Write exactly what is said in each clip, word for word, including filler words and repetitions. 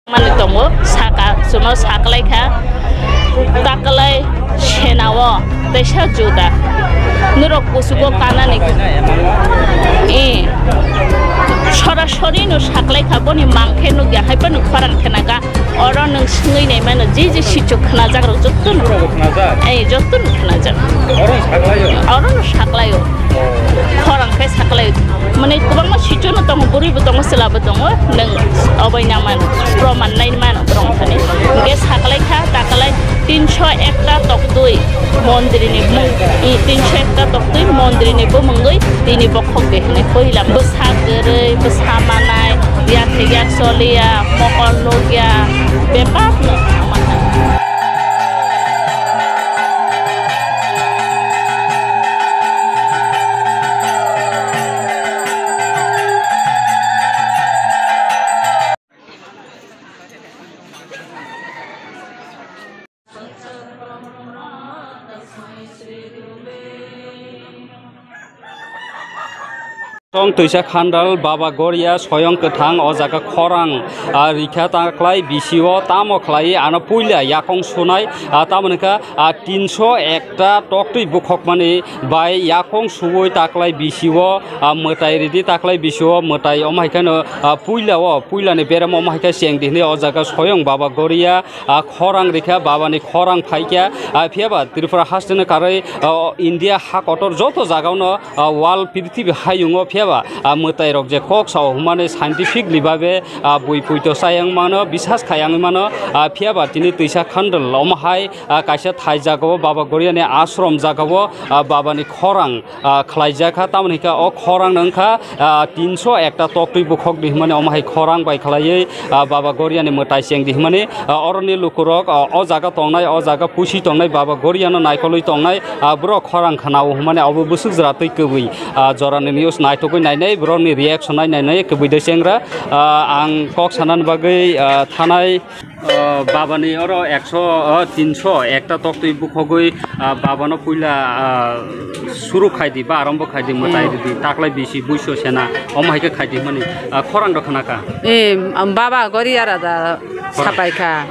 Mani tongo, saka, suno saklai kha, taklai senao, teisa juda. Norok kusugo kanani. Eh. Sorasori no saklai kha, boni mangkhe nukya, hai phano khorang khe naga. Oro nwng swngwi nai mano, je je sichuk khnajakrok jotto no. Khnajakrok khnajak? Eh, jotto no khnajak. Oro no saklaio? Oro no saklaio. Khorang khe saklai. Mane kwbangma sichorno tongo, bwrwibo tongo, chwlabo tongo. Nwng obai nangmano, proman nai mano borok thani. Hwnkhe saklai kha, taklai tinso ekta toktwi mondrini bumung, i tinso ekta toktwi mondrini bumungwi tini bokhok de hwnwi puila bwsa kwrwi, bwsa manai, yak thik yak choliya, mokol nukya, bebak no. Tong twisa khandal Baba Goria soyong kwthang o jaga khorang, ah, rikha ta khlai bisio tamo khlai ano puila yakong sunai, ah, tamo hwnkha, ah, tinso ekta toktwi bukhokmani bai yakong suwi taklai bisio, ah, mwtai ridi taklai bisio mwtai omo hai kheno, ah, puila o puilani berem omo hai khe chengdi hwnwi o jaga soyong Baba Goria, ah, khorang rikha, Babani khorang phaikha, ah, phiyaba Tripura hasteni karwi, ah, India ha kotor joto jagao no, ah, world prithibi hayungo phiyaba, ah, mwtai rok je kok sao hwnmani scientifically babe, ah, bui puito sayang mano, bisas khayang mano, ah, phiyaba tini twisa khandal omo hai, ah, kaisa thai jagao Baba Goriani ashram jagao, ah, Babani khorang, ah, khlaijak kha, tamoni hwnkha o khorang no wngkha, ah, tinso ekta toktwi bukhok di hwnmani omo hai khorang bai khlaiwi, ah, Baba Goriani mwtai cheng di hwnmani, ah, oroni lukurok, ah, o jaga tongnai, o jaga pusi tongnai, Baba Goriano naikolwi tongnai, ah, borok khorang khnao hwnmani abo bwswk jora twi kwbwi, ah, jorani news naithogwi nainai, borokni reaction nai nainai kwbwi de chengra, ah, ang kok sanani bagwi, ah, thanai. O, Babani oro ekso, o, tinso ekta toktwi bukhogwi, ah, Babano puila, ah, suru khaidi ba arombo khaidi mwtai Hmm. ridi, taklai bisi buiso sena, omo hai khe khaidi hwnmani, ah, khorang rok khna kha. Eh, am, Baba Goria raja Khorang. Sapai kha.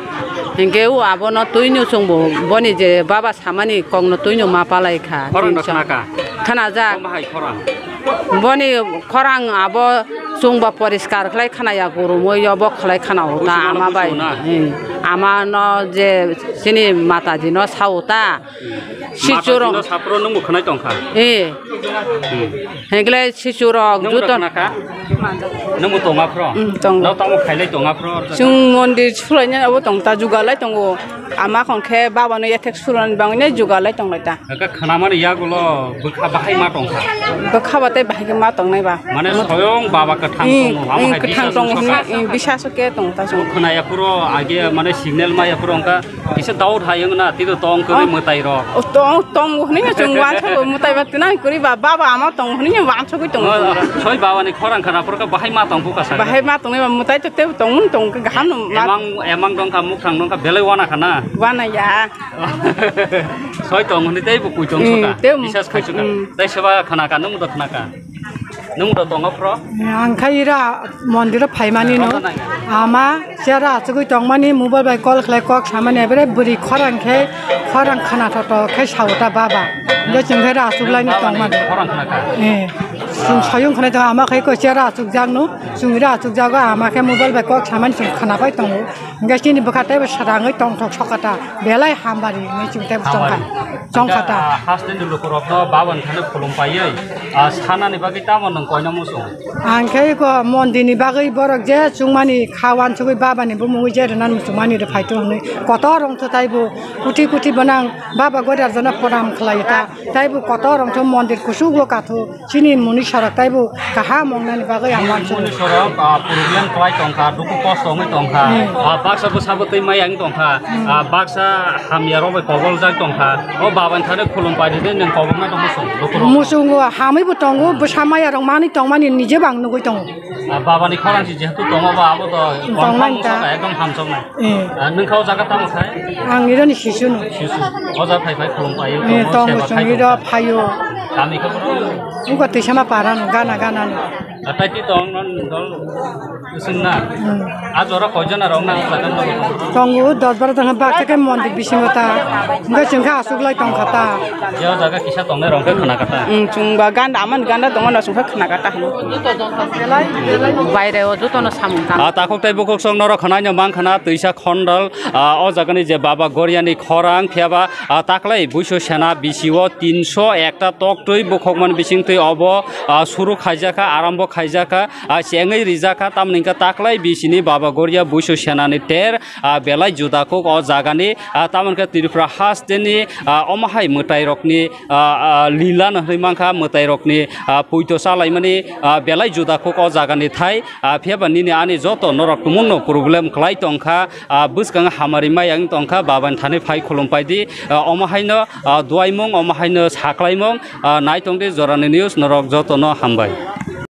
Hinkhe o abono twino chwngbo boni je Baba samani kokno twino ma palai kha. Khorang rok Tinso. Khna kha. Khna jak. Omo hai khorang. Boni khorang abo chwngbo poriskar khlai khnaya, gurumwi obo khlai khnao ta Bujimanw ama bai. Bujimanw na? Hmm. Ama no je chini mataji no sao ta. Hmm. Sichurok. Mataji no sapro nwngbo khnai tongkha? Eh. Hmm. Hengkle sichurok Nwngbo juto. Khna kha? Nwngbo tonga phro? Hmm, tongo. No tamo khailai tonga phro? Chwng mondir sulaina abo tongta jugalai tongo. Ama khon khe Baba no ethek sulan bangwi nai jugalai tonglai ta. Aka khnamani yagulo bwkha bahai ma tongkha. Bwkha ba tei bahai khe ma tongnai ba. Mane soyong Baba kwthang Hmm, tongo, hmm, ama hai kwthang bisas tongo wngkha. Hwnwi, hmm, bisas khe tong ta chwng. Khwnaya phuro age mane signal maya phuro wngkha kisa doubt hai wngna tito tong kwrwi Oh. mwtai rok. Oh, tong, tong hwnwi no chwng wansukgo mwtai ba twnang kwrwi ba Baba ama tong hwnwi no wansugwi tongo. Oh, soi Baba ni khorang khna phuro khe bahai ma tong bwkha sa. Bahai ma tongnai ba mwtai to tebo tong mun tong khe gaham no ma. Emang, emang dongkha mukhang dongkha belai wana khana. Wana ya. Soi tong hwnwi tei bo koi tong Hmm, soka. tei Bisas khai soka. Hmm. Tei seba khana ka, nwng do khana ka. Nwng do tongo phro? Ang khai ira mondir o phaimani no. Rwna nai. Ama chera achugwi tongmani mobile bai call khlai kok samani ebere bwrwi khorang khe khorang khana thoto khe sauta baba. Hingke chwng khe ra achuklaini Baba ni tongmani. Khorang khna kha. Eh. Chwng soyung khnai tongo ama khai ko chera achukjak no. Chwng ira achukjago ama khe mobile bai kok samani chwng khna pai tongo. Hingke chini bwkha teibo swrangwi tongthok sokha ta, belai hambari hinwi chwng teibo chongkha, Hambari. Chongkha ta. Hingke, ah, hasteni lukurokno Baba ni thani khulum paiwi, ah, sanani bagwi tamo nwng koino muchung? Ang khe eko mondirni bagwi borok je chwngmani kha wansugwi Baba ni bumungwi je rwna muchungmani rw phai tongo hinwi kotor wngthu taibo kuthi kuthi bonang Baba Godarjana pranam khlai ta, taibo kotor wngthu mondir kusugo kathu. Chini muni sorok taibo kaham wngnani bagwi ang wansukgo. Muni sorok, ah, problem kwlai tongkha, dukhu kosto wngwi tongkha. Hmm. Ah, baksa bwsabo twi maya wng tongkha. Hmm. Ah, baksa hamya rok bai koboljak tongkha. O Baba ni thani khulum pai rwdi, nwng koboknai tongma song, dukhu rok. Muchungo hamwi bo tongo, bwsa maya rok manwi tongmani nije bo ang nugwi tongo. Ah, Baba ni khorang si jehetu tongo ba, abo to Tongnai confirm ta. Wngkha, ekdom hamjaknai. Eh. Ah, nwng kha o jaga tamo khai? Ang ironi sisu no. Sisu. O jaga phai phai khulum pai, Eh, tongo, tongo, seba khai chwng iro tongkha. Phaio. Kami khe boro? Ugo Tisama para no, gana, gana no. Atai ti tong non dol sung na. Hmm. A jora koi jona rok na sa kan. Tongo dos baro jona bak khe mondir bisingo ta. Hingke chwng khe aswk lai tong kha ta. Yo jaga kisa tong ne rok khe khna kha ta. Hmm, chwng ba ganda aman ganda tong no chwng khe khna kha ta. Baire o joto no samung tang. A takhuk tai bukhuk song norok khna no mang khna twisa khondol. Ah, o jagani je Baba Goriani khorang, phiya ba, ah, taklai Buisu Sena bisi o tinso ekta toktwi bukhokmani bisingtwi obo, ah, suru khaijakha, arambo khaijakha, ah, chengwi rijakha, tamoni hwnkhe taklai bisini Baba Goria Buisu Senani ter, ah, belai juda kuk o jagani, ah, tamoni hwnkhe Tripura hasteni, ah, omo hai mwtairokni, ah, ah, lila no hwnwi mankha, mwtairokni, ah, puito chalaimani, ah, belai juda kuk o jagani thai, ah, phiya ba nini ani joto norok tumungno problem kwlai tongkha, ah, bwskango hamari maya wng tongkha, Babani thani phai khulumpai di, ah, omo haino, ah, duaimung, omo haino saklaimung, ah, naitong di Jorani News, norok jotono hambai.